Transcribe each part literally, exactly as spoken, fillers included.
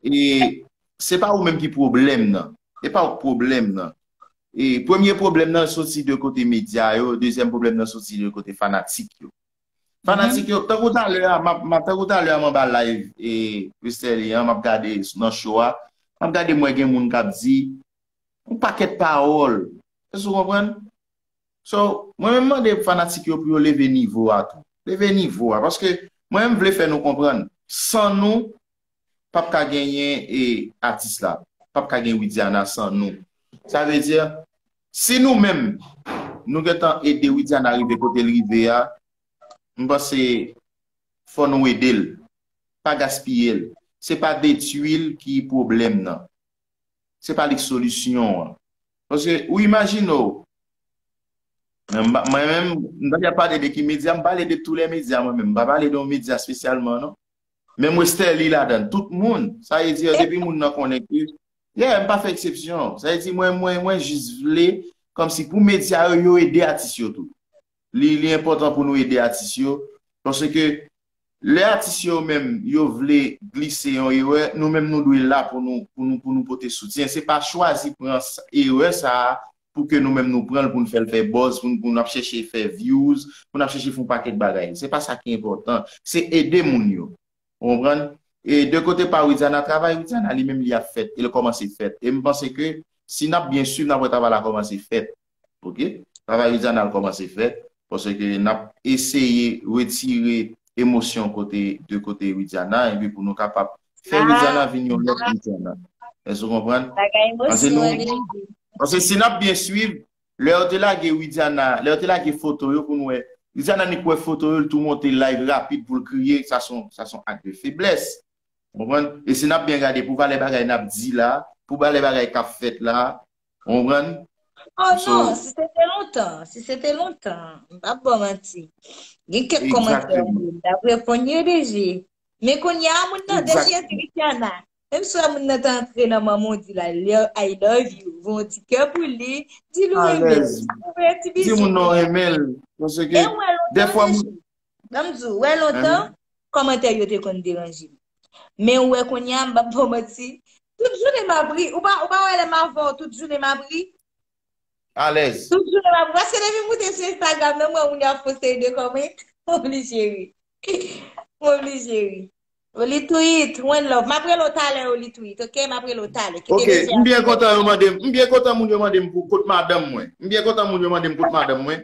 E se pa ou menm ki pwoblèm nan. E pa ou k pwoblèm nan. E premye pwoblèm nan soti de kote medya yo, dezyèm pwoblèm nan soti de kote fanatik yo. Fanatik yo, tankou talè a, m ap, m ap, tankou talè a, m anba live e Westerlie an, m ap gade nan show a, m ap gade, m wè gen moun k ap di yon pakèt pawòl. Èske w konprann? So, mwen menm mande fanatik yo pou yo leve nivo a tou. Leve nivo a, paske mwen menm vle fè nou konprann, san nou, p ap ka genyen e atis la, p ap ka gen Widiana san nou. Sa vle di, si nou menm, nou gentan ede Widiana rive kote l rive a, m panse fò nou ede l. Pa gaspiye l. Se pa detwi l ki pwoblèm nan. Se pa li k solisyon an. Paske ou imajine w, mwen menm, m pa pale de ki medya, m pale de tou lè medya mwen menm. M pa pale de yon medya espesyalman, non. Menm Westerlie ladan, tout moun. Sa vle di, depi moun nan konnen ke, yeah, m pa fè eksepsyon. Sa vle di, mwen, mwen, mwen jis vle, kòmsi pou medya yo, yo ede atis yo tou. Li, li enpòtan pou nou ede atis yo, paske lè atis yo menm, yo vle glise yon erè, nou menm nou dwe la pou nou, pou nou, pou nou pote soutyen. Se pa chwazi pran s-, erè sa a pou ke nou menm nou pran l, pou n fè l fè buzz, pou n, pou n ap chèche fè views, pou n ap chèche fè yon pakèt bagay. Se pa sa ki enpòtan. Se ede moun yo. Ou konprann? E de kote pa Widiana, travay Widiana li menm li ap fèt, e l kòmanse fèt. E m panse ke si n ap byen swiv, n ap wè travay la kòmanse fèt. Oke? Travay Widiana l kòmanse fèt, paske n ap eseye retire emosyon kote, de kote Widiana, epi pou nou kapab fè Widiana vin yon lòt Widiana. Èske w konprann? Paske nou, paske si n ap byen swiv, lè yo te lage Widiana, lè yo te lage foto yo pou nou wè, Widiana ni kwè foto yo, l tou monte live rapid pou l kriye, sa son, sa son ak de feblès. Ou konprann? E si n ap byen gade pou valè bagay n ap di la, pou valè bagay k ap fèt la, ou konprann? Oh non, si se te lontan, si se te lontan, m p ap ba w manti. Gen kèk kòmantè m t ap reponn yo deja. Men kounye a, moun nan deja di Widiana. Menm si w wè moun nan te antre nan manman w, di l I love, I love you, voye yon ti kè pou li, di l ou renmen l, voye yon ti bizou pou li. Di moun nan w renmen l, paske dèfwa moun. Ban m di w, wè lontan, kòmantè yo te konn deranje m. Men ou wè kounye a, m p ap ba w manti. Tout jounen m ap ri. Ou pa, ou pa wè lè m avè w, tout jounen m ap ri. Alèz. Tout jounen m ap ri. Paske depi m moute sou Instagram nan, m wè moun yo ap poste de kòmantè. M oblije ri. M oblije ri. Oli Tweet, one love. M ap rele w talè, Oli Tweet, oke? M ap rele w talè. Kite mesye a. M byen kontan yo mande m, m byen kontan moun yo mande m pou kot madanm mwen. M byen kontan moun yo mande m kot madanm mwen.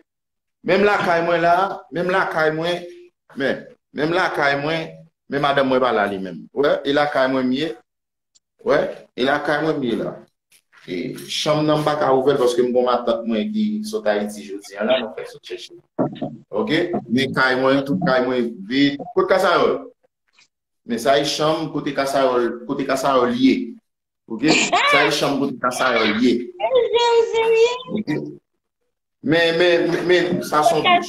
Menm lakay mwen la, menm lakay mwen, men, menm lakay mwen, men madanm mwen pa la li menm. Wè, e lakay mwen m ye. Wè, e lakay mwen m ye la. E chanm nan m pa ka ouvè l paske m gon matant mwen ki sot Ayiti jodi a la, nou fè sot chèche. Oke? Men kay mwen, tout kay mwen vid. Kot Kasayòl? Men sa e chanm kote Kasayòl, kote Kasayòl ye. Oke? Sa e chanm kote Kasayòl ye. Oke? Men, men, men, men, sa son douch.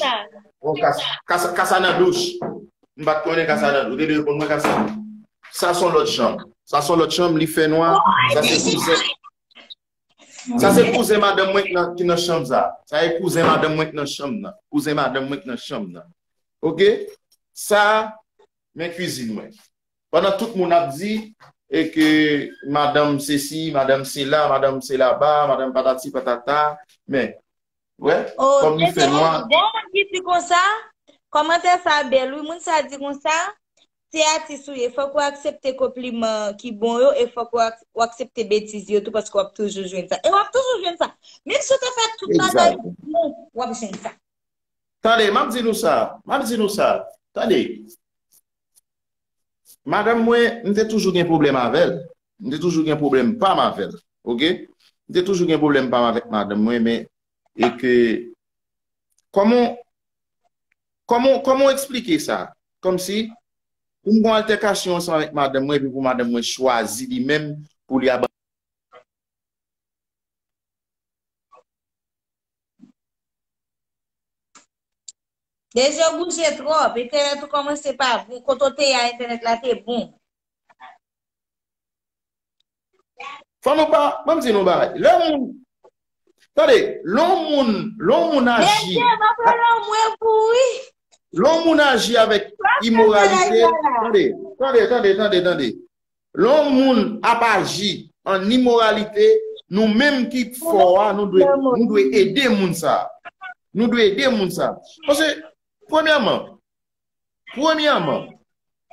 Bon, kasa, kasa, kasa nan douch. M pa t konnen kasa nan douch. Ou te dwe reponn mwen kasa. Sa son lòt chanm. Sa son lòt chanm, li fè nwa. Sa se kouzen. Sa se kouzen madanm mwen ki nan, ki nan chanm sa. Sa e kouzen madanm mwen ki nan chanm nan. Kouzen madanm mwen ki nan chanm nan. Oke? Sa, men kwizin mwen. Pandan tout moun ap di, e ke madanm sesi, madanm sela, madanm selaba, madanm patati patata, men, wè, kòm li fè nwa. Gen moun ki di konsa, kòmantè sa bèl, wi, moun sa di konsa, se atis ou ye, fòk ou aksepte konpliman ki bon yo, e fòk ou ak-, ou aksepte betiz yo tou, paske w ap toujou jwenn sa. E w ap toujou jwenn sa. Menm si w te fè tout bagay bon, w ap jwenn sa. Tande, m ap di nou sa, m ap di nou sa. Tande. Madanm mwen, m te toujou gen pwoblèm avè l. M te toujou gen pwoblèm pa m avè l. Oke? M te toujou gen pwoblèm pa m avèk madanm mwen, men, e ke, kòman, kòman, kòman w eksplike sa? Kòmsi, pou m gon altèkasyon ansanm avèk madanm mwen, epi pou madanm mwen chwazi li menm pou li aba- Deja w bouje twòp, entènèt ou kòmanse pa bon. Kote w te ye a, entènèt la te bon. Fò nou pa, ban m di nou bagay. Lè moun, tande, lè yon moun, lè yon moun aji, Mesye, m ap rele w mwen pou wi. Lè yon moun aji avèk imoralite, tande, tande, tande, tande, tande. Lè yon moun ap aji an imoralite, nou menm ki fò a, nou dwe, nou dwe ede moun sa. Nou dwe ede moun sa. Paske, premyèman, premyèman,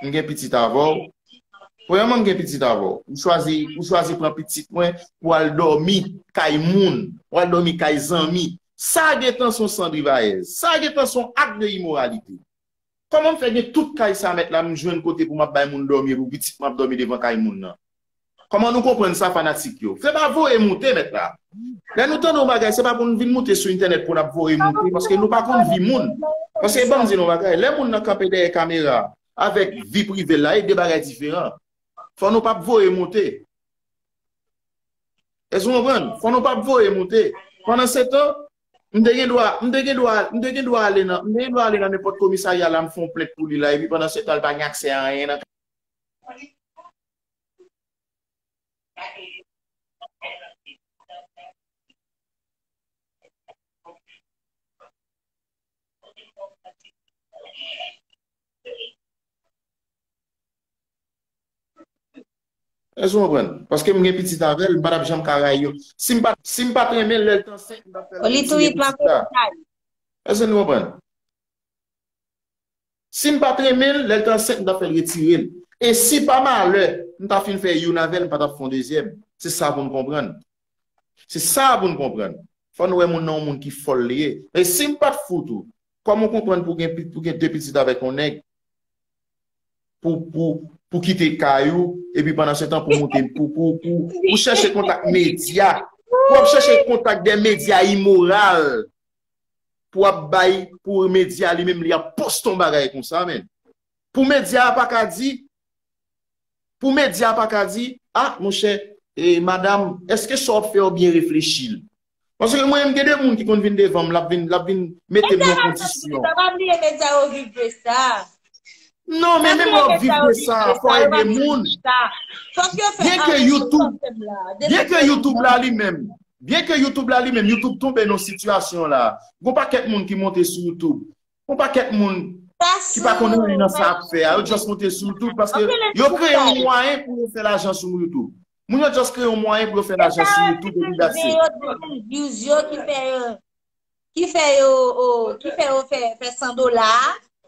m gen pitit avè w. Premyèman, m gen pitit avè w. Ou chwazi, ou chwazi pran pitit mwen pou al dòmi kay moun, pou al dòmi kay zanmi. Sa gentan se yon sandrivayèz. Sa gentan se yon ak de imoralite. Kòman m fè gen tout kay sa mèt la, m jwenn kote pou m ap bay moun dòmi, epi pitit mwen ap dòmi devan kay moun nan? Kòman nou konprann sa, fanatik yo? Se pa voye moute, mèt la. Lè nou tande yon bagay, se pa pou n vin moute sou entènèt pou n ap voye moute, paske nou pa konn vi moun. Paske ban m di nou yon bagay, lè moun nan kanpe dèyè kamera avèk vi prive l la, e de bagay diferan. Fò nou p ap voye moute. Èske w konprann? Fò nou p ap voye moute. Pandan se tan, m te gen dwa, m te gen dwa, m te gen dwa ale nan, m te gen dwa ale nan nenpòt komisarya la, m fè yon plent pou li la, epi pandan se tan, l pa gen aksè a anyen nan. Èske w konprann? Paske m gen pitit avè l, m pa t ap janm ka rayi yo. Si m pa, si m pa t renmen l, lè l t ansent, m t ap fè l retire pitit la. Èske nou konprann? Si m pa t renmen l, lè l t ansent, m t ap fè l retire l. E si pa malè, m ta fin fè youn avè l, m pa t ap fè yon dezyèm. Se sa pou n konprann. Se sa pou n konprann. Fò n wè moun nan yon moun ki fòl li ye. E si m pa t fout ou, kòman w konprann pou gen, pi- pou gen de pitit avèk yon nèg? Pou, pou, pou kite kay ou, epi pandan se tan pou monte, pou, pou, pou, pou chèche kontak medya. Pou ap chèche kontak de medya imoral. Pou ap bay, pou medya li menm li ap poste yon bagay konsa, men. Pou medya a pa ka di, pou medya a pa ka di, ah, monchè, e, madanm, èske sa w ap fè yo byen reflechi l? Paske mwen, m gen de moun ki konn vin devan m, l ap vin, l ap vin mete m nan kondisyon. Sa pa bliye medya yo viv de sa. Non, men menm lè w ap viv de sa, fò ede moun. Byen ke YouTube, byen ke YouTube la li menm, byen ke YouTube la li menm, YouTube tonbe nan sitiyasyon la. Gon pakèt moun ki monte sou YouTube. Yon pakèt moun ki pa konn anyen nan sa y ap fè a, yo just monte sou YouTube paske yo kreye yon mwayen pou yo fè lajan sou YouTube. Moun yo just kreye yon mwayen pou yo fè lajan sou YouTube epi that's it. Yo di se views yo ki fè yo, ki fè yo, o, ki fè yo fè, fè san dola,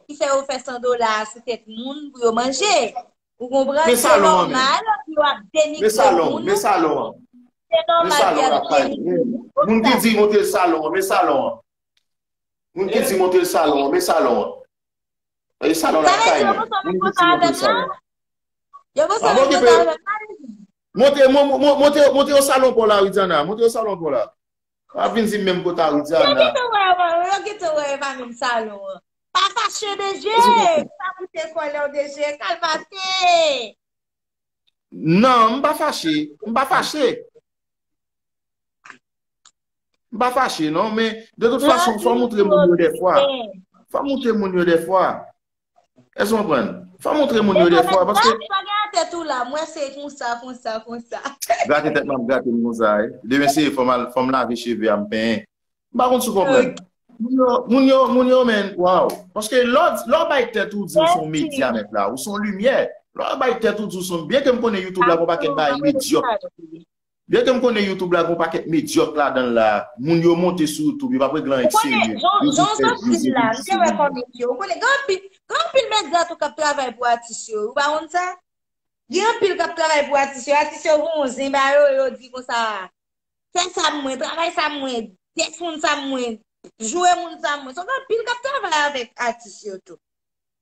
ki fè yo fè san dola sou tèt moun pou yo manje. Ou konprann? Se nòmal pou yo ap denigre moun. Men salon an. Se nòmal pou y ap denigre moun. Moun ki di monte salon an, men salon an. Moun ki di monte l salon an, men salon an. E salon la kay mwen. Moun ki di monte l salon an. Yo konsa avèk mwen. Monte, mon- mon- monte, monte yo salon pa w la, Widiana. Monte yo salon pa w la. Pa vin di m menm kote a, Widiana. Yo gentan wè, yo gentan wè e pa menm salon an. Pa fache, D J. Pa moute kòlè w, D J. Kalmate. Non, m pa fache. M pa fache. M pa fache, non, men de tout fason, fò montre moun yo dèfwa. Fò montre moun yo dèfwa. Èske w konprann? Fò montre moun yo dèfwa, paske. Sa gen nan tèt ou la, m wè se konsa, konsa, konsa. Grate tèt mwen, ap grate m konsa, wi. Demen se fò m al, fò m lave cheve a, m penyen. M pa konn si w konprann. Moun yo, moun yo, moun yo, men, waw. Paske lè w, lè w bay tèt ou di w se yon medya, mèt la, ou se yon limyè. Lè w bay tèt ou di w se yon, byen ke m konnen YouTube la, gon pakèt bagay medyòk. Byen ke m konnen YouTube la, gon pakèt medyòk ladan l la. Moun yo monte sou YouTube, yo pa regle anyen k serye. Yo jis fè views, yo jis fè views. Ou konnen, gen anpil, gen anpil medya tou k ap travay pou atis yo. Ou pa konn sa? Gen anpil k ap travay pou atis yo. Atis yo voye yon zen ba yo, yo di konsa, fè sa mwen, travay sa mwen, tèks moun sa mwen, joure moun sa mwen. So, gen anpil k ap travay avèk atis yo tou.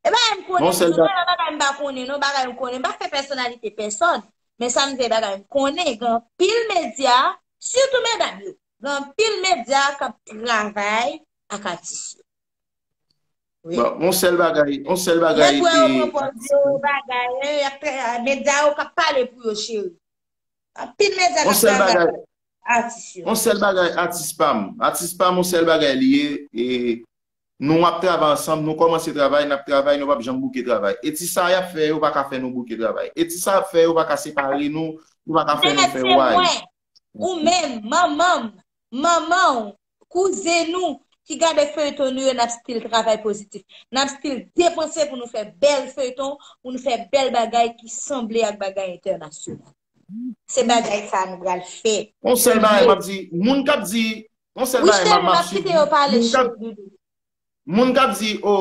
E bagay m konnen, m sou bagay, bagay m pa konnen, non, bagay m konnen. M pa fè pèsonalite pèsòn, men sa m di, bagay m konnen, gen anpil medya, sitou medam yo, gen anpil medya k ap travay ak atis yo. Wi. Bon, yon sèl bagay, yon sèl bagay. Lè w wè yo pran pòz yo, bagay, y ap fè, medya yo k ap pale pou yo, cheri. Anpil medya k ap travay atis yo. Yon sèl bagay, atis pa m. Atis pa m, yon sèl bagay li ye, e nou ap travay ansanm, nou kòmanse travay, n ap travay, nou p ap janm bouke travay. E ti sa y ap fè, yo pa ka fè nou bouke travay. E ti sa y ap fè, yo pa ka separe nou, yo pa ka fè nou fè way. Ou menm, manman m, manman w, kouzen ou, ki gade feyton nou yo, n ap still travay pozitif. N ap still depanse pou nou fè bèl feyton, pou nou fè bèl bagay ki sanble ak bagay entènasyonal. Se bagay sa nou pral fè. Yon sèl bagay m ap di, moun k ap di, yon sèl bagay m ap, m ap swiv, moun k ap, moun k ap di, o,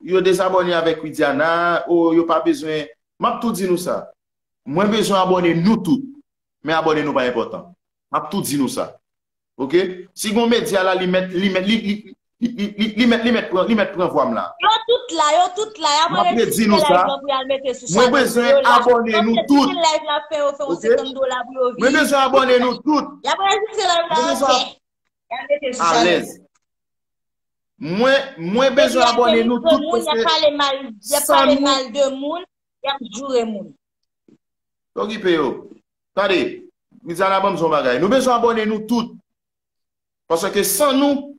yo dezabòne avèk Widiana, o, yo pa bezwen, m ap tou di nou sa. Mwen bezwen abòne nou tout, men abòne nou pa enpòtan. M ap tou di nou sa. Oke? Si gon medya la, li mèt, li mèt, li, li, li, li, li mèt, li mèt pran, li mèt pran vwa m la. Yo tout la, yo tout la. Y ap anrejistre live lan pou y al mete sou chanèl yo la. Mwen bezwen abòne nou tout. Yo fè yon senkant dola pou yo viv. Mwen bezwen abòne nou tout. Y ap anrejistre live lan antyè. Y al mete sou chanèl yo. Mwen, mwen bezwen abòne nou tout paske y ap pale mal, y ap pale mal de moun, y ap joure moun. Okipe yo. Tande, Widiana ban m yon bagay. Nou bezwen abòne nou tout. Paske san nou,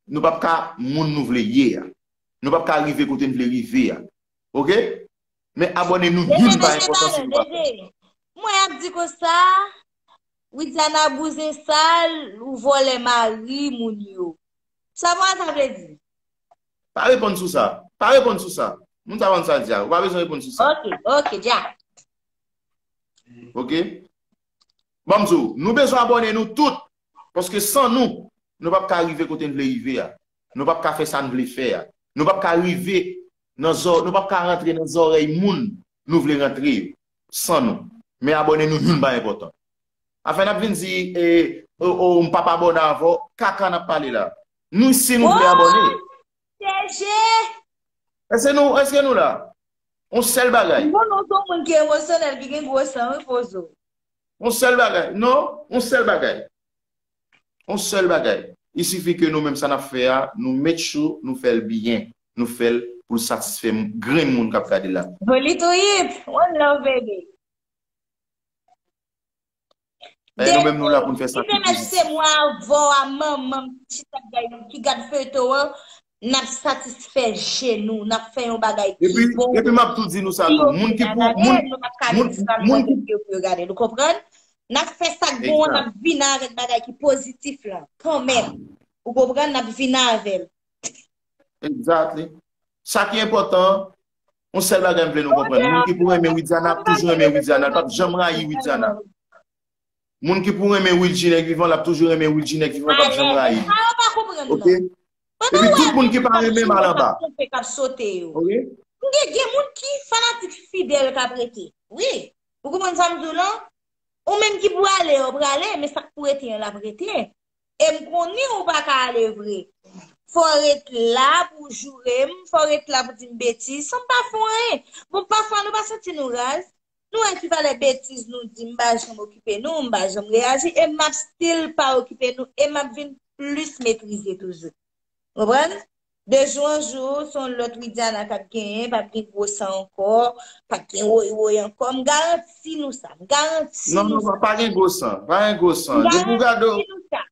nou p ap ka moun nou vle ye a. Nou p ap ka rive kote n vle rive a. Oke? Men abòne nou youn pa enpòtan si nou pa fè. Mwen ap di konsa, Widiana bouzen sal, ou vòlè mari moun yo. Sa mwen sa vle di? Pa reponn sou sa. Pa reponn sou sa. Moun sa konn sa l di a. Ou pa bezwen reponn sou sa. Ok, ok, dja. Ok? Ban m di w, nou bezwen abòne nou tout. Paske san nou, nou p ap ka rive kote n vle rive a. Nou p ap ka fè sa n vle fè a. Nou p ap ka rive nan zò, nou p ap ka rantre nan zòrèy moun nou vle rantre yo. San nou. Men abòne nou youn pa enpòtan. Afè n ap vin di, e, o, o, m p ap abòne avè w, kaka n ap pale la. Nou, si nou vle abòne. T G! Èske nou, èske nou la? On sèl bagay. Bon, non, se yon moun ki emosyonèl, ki gen gwo san, wi, Pozo. On sèl bagay. Non, on sèl bagay. On sèl bagay. Il suffit que nou menm sa n ap fè a, nou make sure nou fè l byen. Nou fè l pou l satisfè m-, grenn moun k ap gade la. Bon, li tou yip. One love, baby. E nou menm nou la pou n fè sa ki pozitif. Mèt se mwen avè w a manman m ki chita gade, ki gad feyton an, n ap satisfè je nou, n ap fè yon bagay ki bon. Epi, epi m ap tou di nou sa tou. Moun ki pou, moun, moun, moun ki pou yo gade, nou konprann? N ap fè sa k bon an, n ap vin avèk bagay ki pozitif lan, kanmenm. Ou konprann? N ap vin avè l. Exactly. Sa ki enpòtan, yon sèl bagay m vle nou konprann. Moun ki pou renmen Widiana ap toujou renmen Widiana. L p ap janm rayi Widiana. Moun ki pou renmen Wilgy nèg vivan, l ap toujou renmen Wilgy nèg vivan, l p ap janm rayi. Sa yo pa konprann, non. Ok? Epi tout moun ki pa renmen m al anba. Ok? Gen, gen moun ki fanatik fidèl k ap rete. Wi. Ou konprann sa m di w lan? Ou menm ki prale, w prale, men sa k pou rete an, l ap rete. E m konnen ou pa ka ale vre. Fò w ret la pou w joure m, fò w ret la pou w di m betiz, san m pa fè w anyen. Bon, pafwa nou pa santi nou raz. Nou wè ki valè betiz nou di, m pa janm okipe nou, m pa janm reyaji, e m ap still pa okipe nou, e m ap vin plis metrize toujou. Konprann? De jou an jou, se yon lòt Widiana k ap genyen, p ap gen gwo san ankò, p ap gen woy woy ankò. M garanti nou sa. M garanti nou sa. Non, non, pa gen gwo san. Pa gen gwo san. Depi w gade w. M garanti nou sa.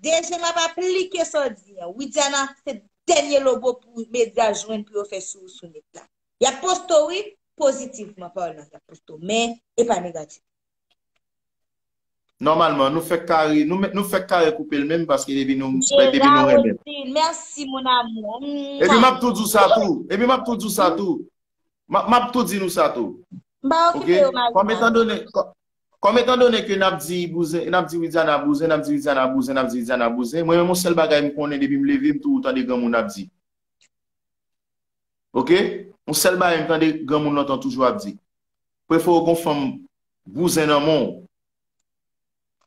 D J, m ap aplike sa w di an. Widiana se dènye lobo pou medya jwenn pou yo fè sou ou sou nèt la. Y ap poste w, wi, pozitivman palan, y ap poste w, men e pa negatif. Nòmalman, nou fèk kare, nou, nou fèk kare koupe l menm paske depi nou, depi nou renmen l. Mèsi, mon amour. Epi m ap tou di w sa tou. Epi m ap tou di w sa tou. M ap, m ap tou di nou sa tou. M pa okipe yo, Marie. Kòm etan done, kò-, kòm etan done ke n ap di bouzen, n ap di Widiana bouzen, n ap di Widiana bouzen, n ap di Widiana bouzen, mwen menm yon sèl bagay m konnen depi m leve, m toujou tande granmoun ap di. Ok? Yon sèl bagay m tande granmoun lontan toujou ap di. Prefere w gon fanm bouzen nan men w,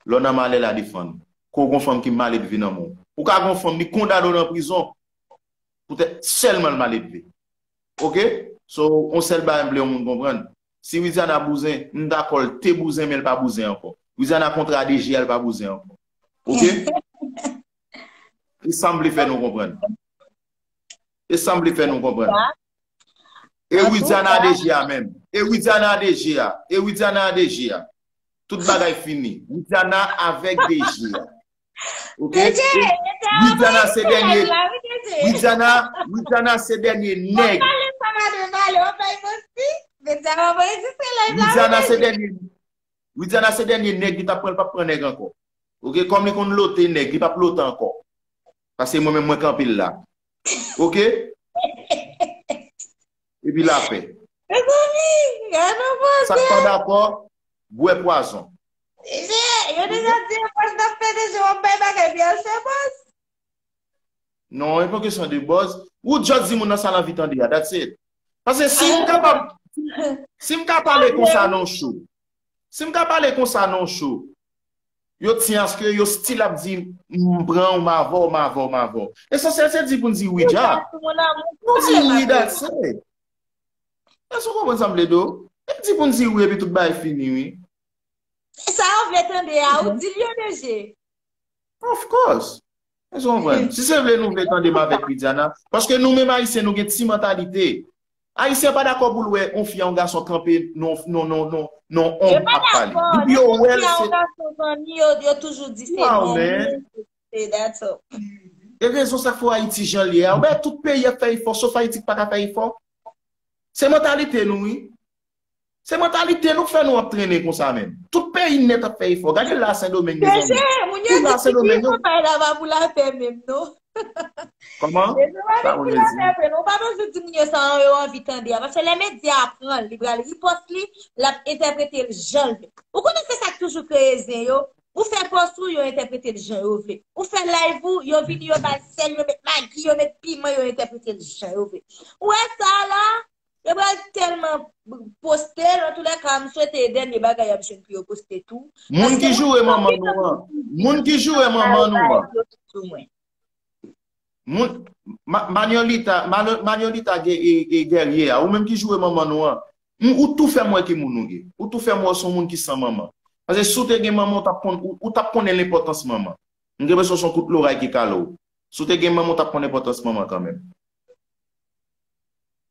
lè w nan malè l a defann. Ke w gon fanm ki maledve nan men w. Ou ka gon fanm, li kondane w nan prizon, poutèt sèlman l maledve. Ok? So, yon sèl bagay m vle yon moun konprann. Si Widiana bouzen, m dakò l te bouzen, men l pa bouzen ankò. Widiana kontra D J a, l pa bouzen ankò. Ok? E sa m vle fè nou konprann. E sa m vle fè nou konprann. E Widiana a D J a menm. E Widiana a D J a. E Widiana a D J a. Tout bagay fini. Widiana avèk D J a. Ok? Widiana se dènye. Widiana, Widiana se dènye nèg. Widiana se dènye. Widiana se dènye nèg, li t ap pran, li p ap pran nèg ankò. Ok? Kòm li konn lote nèg, li p ap lote ankò. Paske mwen menm mwen kanpe l la. Oke? Epi lapè. Mezanmi, gade yon pwazon. Sa k pa dakò, bwè pwazon. Yo deja di bòz n ap fè deja w ap bay bagay byen se bòz. Non, e pa kesyon de bòz. Ou just di moun nan sa l anvi tande a, that's it. Paske si m kapab, si m ka pale konsa nan show, si m ka pale konsa nan show, yo ti aske yo still ap di m pran w, m avè w, m avè w, m avè w. Esansyèl se di pou n di wi dja. Pou n di wi, that's it. Èske w konprann sa m vle di w? E di pou n di wi epi tout bagay fini wi. Sa yo vle tande a, ou di l yo deje. Of course. Èske w konprann? Si se vle nou vle tande m avèk Widiana, paske nou menm Ayisyen nou gen ti mantalite. Ayisyen pa dakò pou l wè yon fi a yon gason kanpe non non non non non onm ap pale. Depi yo wè l se. Yo toujou di se non. E rezon sa k fè Ayiti jan l ye a. Ou wè tout peyi ap fè efò, sof Ayiti k pa ka fè efò. Se mantalite nou wi. Se mantalite nou k fè nou ap trennen konsa menm. Tout peyi nèt ap fè efò. Gade la Sendomeng mezanmi. Tout la Sendomeng yo. Kòman? Sa pou mwen di. Ou pa bezwen di moun yo sa yo anvi tande a. Paske lè medya a pran l, li pral ripòs li, l ap entèprete l jan l vle. Ou konnen se sa k toujou kreye zen yo. Ou fè pòs ou, yo entèprete l jan yo vle. Ou fè live ou, yo vini, yo ba l sèl, yo met magi, yo met piman, yo entèprete l jan yo vle. Ou wè sa la, yo pral tèlman poste l, antoulèka, m swete e dènye bagay y ap jwenn pou yo poste tou. Moun ki joure manman nou an. Moun ki joure manman nou an. Moun, Ma- Manuelita, Manu- Manuelita Ge- e- e Guerrier a, ou menm ki joure manman nou an, m- ou tou fè m wè ki moun ou ye. Ou tou fè m wè w se yon moun ki san manman. Paske si w te gen manman, ou t ap konn, ou, ou t ap konnen lenpòtans manman. M gen enpresyon se yon kout loray ki kale w. Si w te gen manman, ou t ap konn enpòtans manman kanmenm.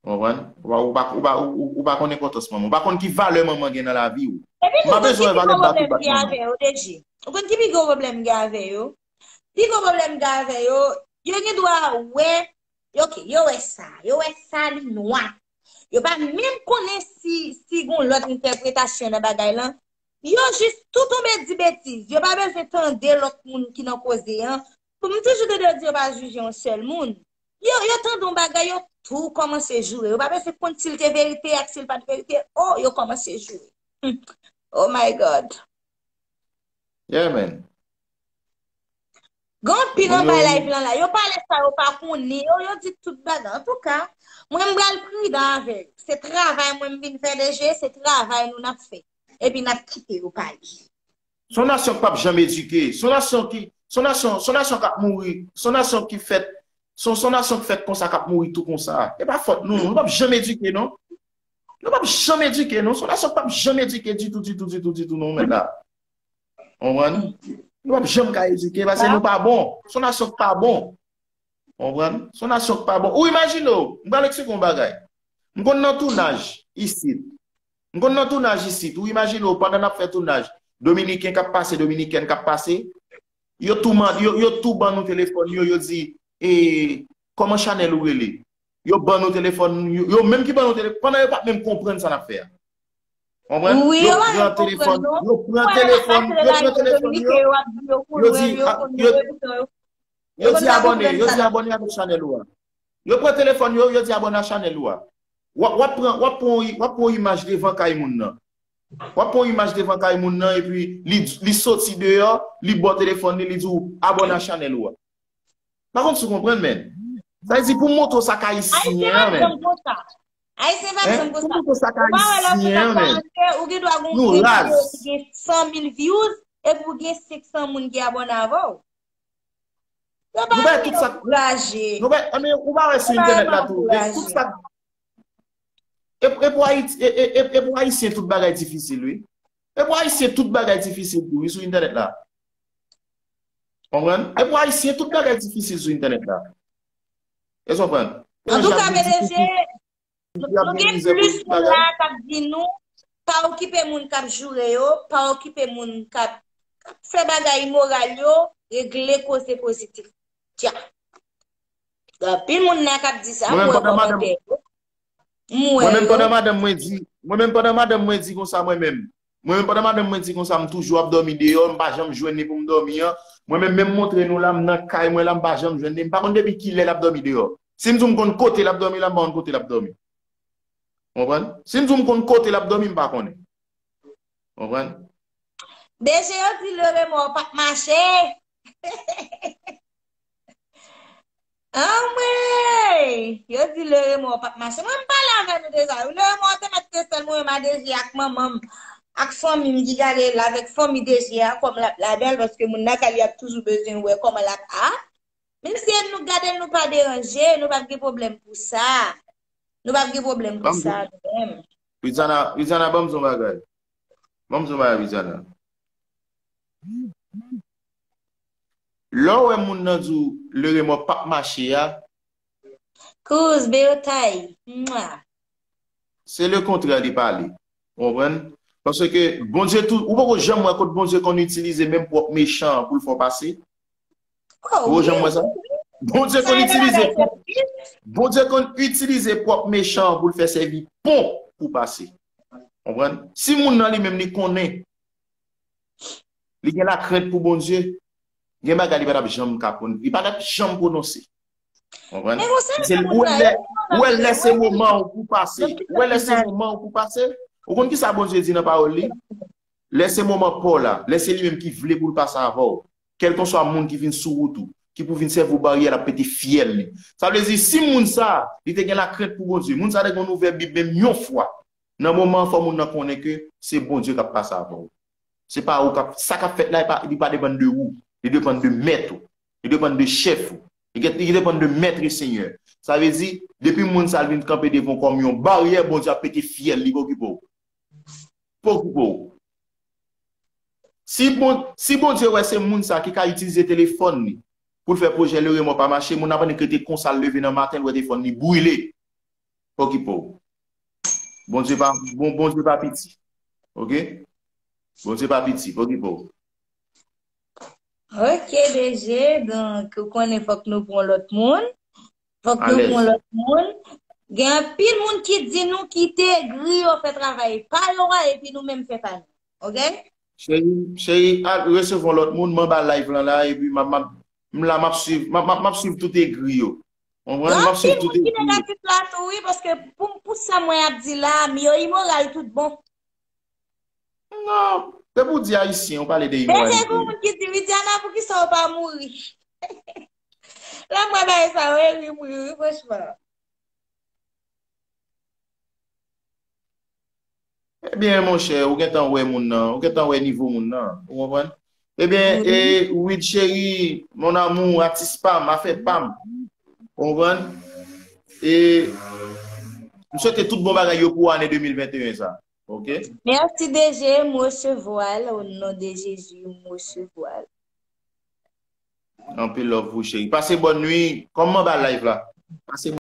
Ou konprann? Ou pa, ou pa, ou pa, ou, ou, ou pa konn enpòtans manman. Ou pa konn ki valè manman gen nan lavi w. Epi tou, ou konn ki pi gwo pwoblèm m gen avè yo, Deji? Ou konn ki pi gwo pwoblèm m gen avè yo? Pi gwo pwoblèm m gen avè yo, yo gen dwa wè, yo, ok, yo wè sa, yo wè sa li nwa. Yo pa menm konnen si, si gon lòt entèpretasyon nan bagay lan. Yo jis tou tonbe di betiz. Yo pa bezwen tande lòt moun ki nan koze an. Pou m toujou tande yo di yo pa jije yon sèl moun. Yo, yo tande yon bagay, yo tou kòmanse joure. Yo pa bezwen konn si l te verite ak si l pa t verite. Oh, yo kòmanse joure. Hmm. Oh my God. Yeah, man. Gen anpil anba live lan la. Yo pale sa yo pa konnen. Yo, yo di tout bagay. Antouka, mwen m pral pridan avè yo. Se travay mwen m vin fè, Deji, se travay nou n ap fè. Epi n ap kite yo pale. Se yon nasyon k p ap janm edike. Se yon nasyon ki, se yon nasyon, se yon nasyon k ap mouri. Se yon nasyon ki fèt, se yon, se yon nasyon k fèt konsa k ap mouri tou konsa. E pa fòt nou. Nou p ap janm edike, non. Nou p ap janm edike, non. Se yon nasyon k p ap janm edike ditou, ditou, ditou, ditou, non, mèt la. Konprann? Nou p ap janm ka edike, paske nou pa bon. Se yon nasyon k pa bon. Konprann? Se yon nasyon k pa bon. Ou imajine w, m pral eksplike yon bagay. M konn nan tounaj isit. M konn nan tounaj isit. Ou imajine w, pandan n ap fè tounaj, Dominiken k ap pase, Dominikèn k ap pase, yo tou, man- yo, yo tou ban nou telefòn yo, yo di, e, kòman chanèl ou rele? Yo ban nou telefòn, yo, yo menm ki ban nou telefòn, pandan yo pa t menm konprann sa n ap fè a. Konprann? Wi, yo pa menm konprann, non. Yo pran telefòn, yo pran telefòn yo, yo di, a, yo, yo di abòne, yo di abòne avèk chanèl ou a. Yo pran telefòn yo, yo di abòne a chanèl ou a. W ap, w ap pran, w ap pran, w ap pran yon imaj devan kay moun nan. W ap pran yon imaj devan kay moun nan, epi li, li soti deyò, li ba w telefòn li, li di w abòne a chanèl ou a. Pa konn si w konprann, men. Sa vle di pou m montre w sa k ayisyen an, men. Ayisyen pa janm konsa. Ayisyen pa janm konsa. Pou m montre w sa k ayisyen an, men. Ou gen dwa gen yon videyo ki gen san mil views, epi w gen senk san moun ki abòne avè w. Yo pa vle ankouraje. Nou bay, anben, ou pa wè sou entènèt la tou. E tout sa, e, e pou Ayiti, e, e, e, e pou Ayisyen tout bagay difisil, wi. E pou Ayisyen tout bagay difisil tou, wi, sou entènèt la. Konprann? E pou Ayisyen tout bagay difisil sou entènèt la. Èske w konprann? Antouka, P D G, nou gen plis moun la k ap di nou, pa okipe moun k ap joure yo, pa okipe moun k ap, k ap fè bagay imoral yo, regle koze pozitif. Tya. Gen anpil moun la k ap di sa, m wè kòmantè yo. M wè yo. Mwen menm pandan madanm mwen di, mwen menm pandan madanm mwen di konsa mwen menm, Mwen menm pandan madanm mwen di konsa, m toujou ap dòmi deyò, m pa janm jwenn li pou m dòmi an. Mwen menm, menm montre nou la, m nan kay mwen la, m pa janm jwenn li. M pa konn depi kilè l ap dòmi deyò. Si m di w m konn kote l ap dòmi la, m pa konn kote l ap dòmi. Konprann? Si m di w m konn kote l ap dòmi, m pa konnen. Konprann? Deje yo di le remò p ap mache. Anmwey! Yo di le remò p ap mache. Mwen, m pale avè nou deja. Le remò te mèt te sèl mwen menm a Deje ak manman m, ak fanmi m ki gade l avèk fanmi Deje a, kòm l ap labèl, paske moun nan kay li ap toujou bezwen wè kòman l ap a. Menm si nou gade l, nou pa deranje, nou p ap gen pwoblèm pou sa. Nou p ap gen pwoblèm pou sa, nou menm. Widiana, Widiana, ban m di w yon bagay. Ban m di w yon bagay, Widiana. Lè w wè moun nan di w le remò p ap mache a, Cruz, Beotay, mwa. Se le kontrè li pale. Ou konprann? Paske Bondye tou, ou poko janm wè kot Bondye konn itilize menm pwòp mechan an pou l fè w pase? Ou poko janm wè sa? Bondye konn itilize pwòp, Bondye konn itilize pwòp mechan an pou l fè sèvi pon pou pase. Konprann? Si moun nan li menm li konnen, li gen lakrent pou Bondye, gen bagay li pa t ap janm ka pwon-, li pa t ap janm pwononse. Konprann? Ou wè lè, ou wè lè se moman ou pou pase. Ou wè lè se moman ou pou pase. Ou konn ki sa Bondye di nan pawòl li? Lè se moman pa w la, lè se li menm ki vle pou l pase avè w. Kèlkanswa moun ki vin sou wout ou, ki pou vin sèvi w baryè, l ap pete fyèl li. Sa vle di, si moun sa, li te gen lakrent pou Bondye, moun sa te konn ouvè Bib menm yon fwa, nan moman an, fò moun nan konnen ke se Bondye k ap pase avè w. Se pa ou k ap, sa k ap fèt la, li pa, li pa depann de ou. Li depann de mèt ou. Li depann de chèf ou. Li, li depann de mèt e senyè. Sa vle di, depi moun sa l vin kanpe devan w kòm yon baryè, Bondye ap pete fyèl li, pa okipe w. Pa okipe w. Si bon, si Bondye wè se moun sa ki ka itilize telefòn li pou l fè pwojè le remò pa mache, moun nan pa nik rete konsa l leve nan maten, l wè telefòn li brile. Pa okipe w. Bondye pa, bon, Bondye pa piti. Oke? Bondye pa piti, pa okipe w. Ok, deje, donk, ou konnen fòk nou pran lòt moun. Fòk nou pran lòt moun. Gen anpil moun ki di nou kite egri yo fè travay pa yo a, epi nou menm fè pa nou. Oke? Cheri, cheri, al resevwa lòt moun, m anba live lan la, epi m ap, m ap, m la, m ap swiv, m ap, m ap, m ap swiv tout egri yo. Konprann? M ap swiv tout egri yo. Gen anpil moun ki negatif la tou, wi, paske pou, pou sa mwen ap di la, m yo imoral tout bon. Non, depi w di Ayisyen, ou pale de imoral. Deje gen moun ki di, Widiana, poukisa w pa mouri? Lè m wè bagay sa yo, e ri m ri, wi, franchman. Ebyen, monchè, ou gentan wè moun nan, ou gentan wè nivo moun nan, ou konprann? Ebyen, e, Wid cheri, mon amour, atis pa m, afè pa m, ou konprann? E, m swete tout bon bagay yo pou ane de mil venteyen sa. Ok? Mèsi, deje, m resevwa l, o non de Jezi, m resevwa l. Anpil love pou cheri. Pase bòn nwi. Kòm m anba live la. Pase